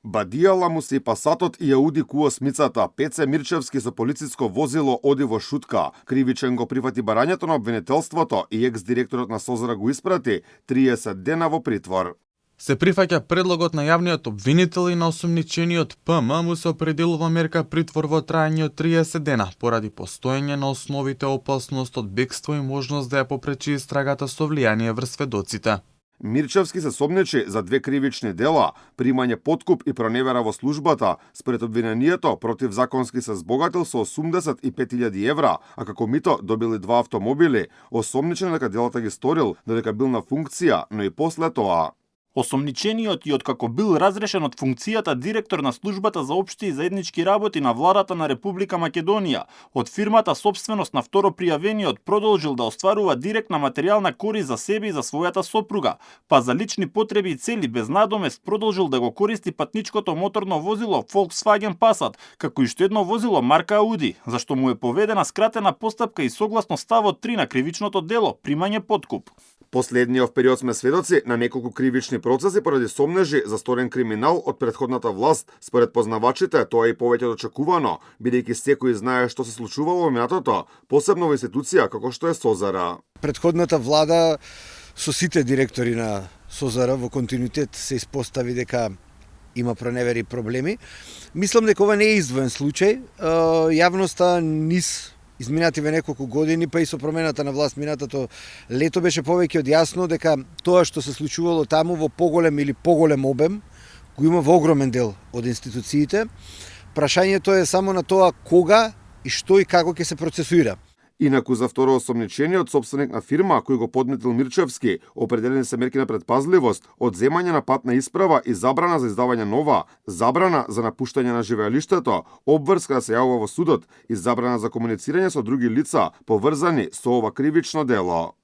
Бадијала му се и пасатот и Ауди Q8-цата. Пеце Мирчевски со полициско возило оди во шутка. Кривичен го прифати барањето на обвинителството и екс-директорот на СОЗР го испрати 30 дена во притвор. Се прифаќа предлогот на јавниот обвинител и на осомничениот ПМ му се определува мерка притвор во траење од 30 дена, поради постоење на основите опасност од бегство и можност да ја попречи истрагата со влијание врз сведоците. Мирчевски се сомнечи за две кривични дела, примање подкуп и проневера во службата. Според обвинението, противзаконски се збогатил со 85.000 евра, а како мито добили 2 автомобили. Осомничен дека делата ги сторил, додека бил на функција, но и после тоа. Осомничениот и откако бил разрешен од функцијата директор на службата за општи и заеднички работи на владата на Република Македонија, од фирмата собственост на второ пријавениот продолжил да остварува директна материјална корист за себе и за својата сопруга, па за лични потреби и цели без надомест продолжил да го користи патничкото моторно возило Volkswagen Passat, како и што едно возило марка Ауди, зашто му е поведена скратена постапка и согласно ставот 3 на кривичното дело, примање подкуп. Последниот период сме сведоци на неколку кривични процеси поради сомнежи за сторен криминал од претходната власт. Според познавачите, тоа е повеќе од очекувано, бидејќи секој знае што се случувало во минатото, посебно во институција како што е СОЗР. Предходната влада со сите директори на СОЗР во континуитет се испостави дека има проневери проблеми. Мислам дека ова не е издвоен случај. Јавноста низ изминативе неколку години, па и со промената на власт минатото лето беше повеќе од јасно дека тоа што се случувало таму во поголем или поголем обем го има во огромен дел од институциите. Прашањето е само на тоа кога и што и како ќе се процесуира. Инаку за второ осомничениот собственик на фирма кој го подметил Мирчевски, определени се мерки на предпазливост, одземање на патна исправа и забрана за издавање нова, забрана за напуштање на живеалиштето, обврска да се јавува во судот и забрана за комуницирање со други лица поврзани со ова кривично дело.